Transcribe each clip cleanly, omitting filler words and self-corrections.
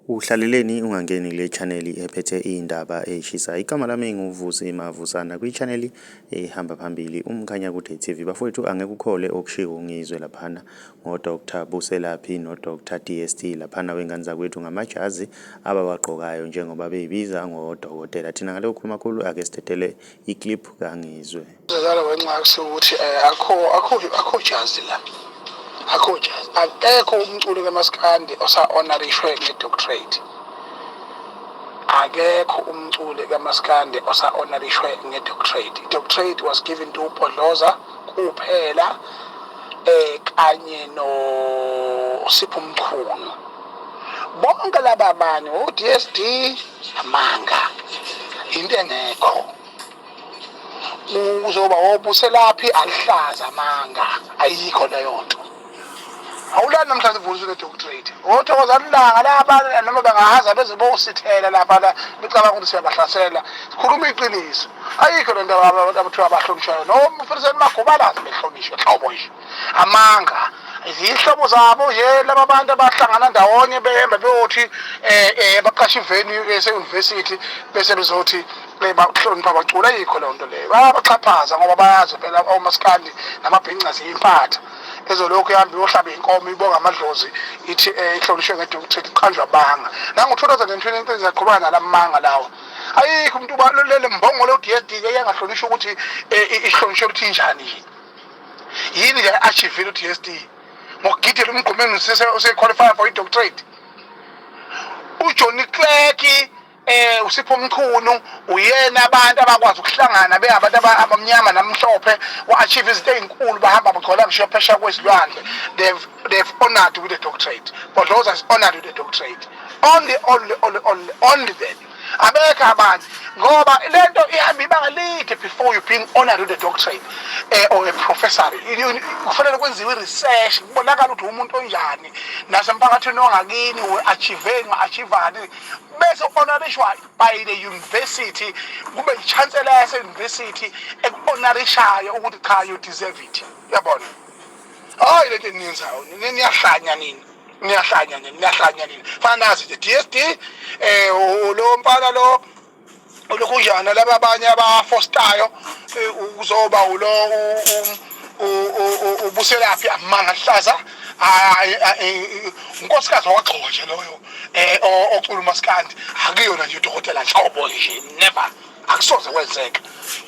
Uhlaleleni ungangeni kule channel ephethe iy'ndaba ey'shisayo? Igama lami nguVusi Mavusana kwi-channel ehamba phambili uMkhanyakude TV. Bafowethu, angeke ukhole okushiwo ngizwe laphana ngo-Dr Buselaphi no-Dr DST laphana wey'ngane zakwethu, ngamajazi abawagqokayo njengoba beyibiza ngodokotela. Thina ngale kukhuluma kakhulu, ake sidedele i-clip kaNgizwe. Zala wenxa ukuthi akho jazi la, akho jazi, akekho umculo kamaskandi osa-honorishwe nge-doctorate. Akekho umculi kamaskandi osa-honorishwe nge-doctorate. I-doctorate was given to uBhodloza kuphela kanye noSipho Mchunu. Bonke laba bani o-DSD, amanga, into engekho. Uzoba wobuselaphi alihlaza, amanga, ayikho leyo nto. Awulani namhlanje uvulisa une-doctorate othokoza lilanga laba, noma bangahaza beze bosithela lapha la becabanga ukuthi siyabahlasela. Sikhuluma iqiniso, ayikho le nto abantu abathiwa abahlonishwayo noma ufiriseni magubalazi behlonishwe hlobo nje, amanga. Zihlobo zabo nje laba bantu abahlangana ndawonye behemba beyothi baqashe i-venue ese-university bese bezothi bahlonipha abaculi. Ayikho leyo nto leyo, bayabaxhaphaza ngoba bayazi phela omaskandi namabhinca ziyimpatha ezolokhu ihambe iyohlaba inkomo ibonga amadlozi, ithi ihlonishwe nge-doctorate. Iqanjwa banga nango-2023, ziyaqhubeka nalamanga lawa. Ayikho umuntu lele mbongolo u-DSD eyangahlonishwa ukuthi ihlonishwe ukuthi injani nje, yini le achievile u-DSD ngokugidela umgqumeni use-qualify for i-doctorate? UJohnny Clegg, uSipho Mchunu, uyena abantu abakwazi ukuhlangana bengabantu abamnyama namhlophe, wa-achieve izinto ey'nkulu, bahamba bagcola ngisho phesheya kwezilwandle. They've honored with a doctorate. Bhodloza is honored with a doctorate only, only, only, only, only them. Abekho abanye, ngoba lento ihamba ibanga lide before you being honored with a doctorate or a professor. Kufanele kwenziwe i-research, kubonakala ukuthi umuntu onjani nasemphakathini wangakini, we-achieveni, wa-achievani, bese honorishwa by the university, kube i-chancellor yase-university eku-honorishayo ukuthi cha, you deserve it. Uyabona, hayi, lento eniyenzayo, niyahlanya nini, niyahlanya nini, niyahlanya nini. Fana nazi nje DSD, lo mfana lo lokunjana, laba abanye abafostayo uzoba ulo ubuselaphi, amanga hlaza. Unkosikazi wakagxoka nje loyo ocula umaskandi, akuyona nje udokotela nhlobo nje, never, akusoze kwenzeka.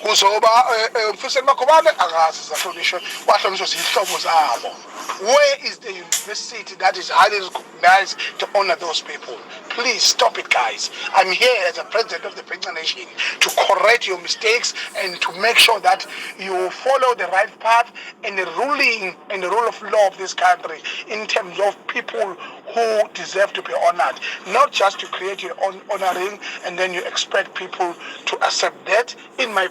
Kuzoba umfiseni Makhubane, akazi zahlonishwe, wahlonishwa zihlobo zabo. Where is the university that is highly recognized to honor those people? Please stop it, guys. I'm here as a president of the Bhinca Nation to correct your mistakes and to make sure that you follow the right path and the ruling and the rule of law of this country in terms of people who deserve to be honored, not just to create your own honoring and then you expect people to accept that. In my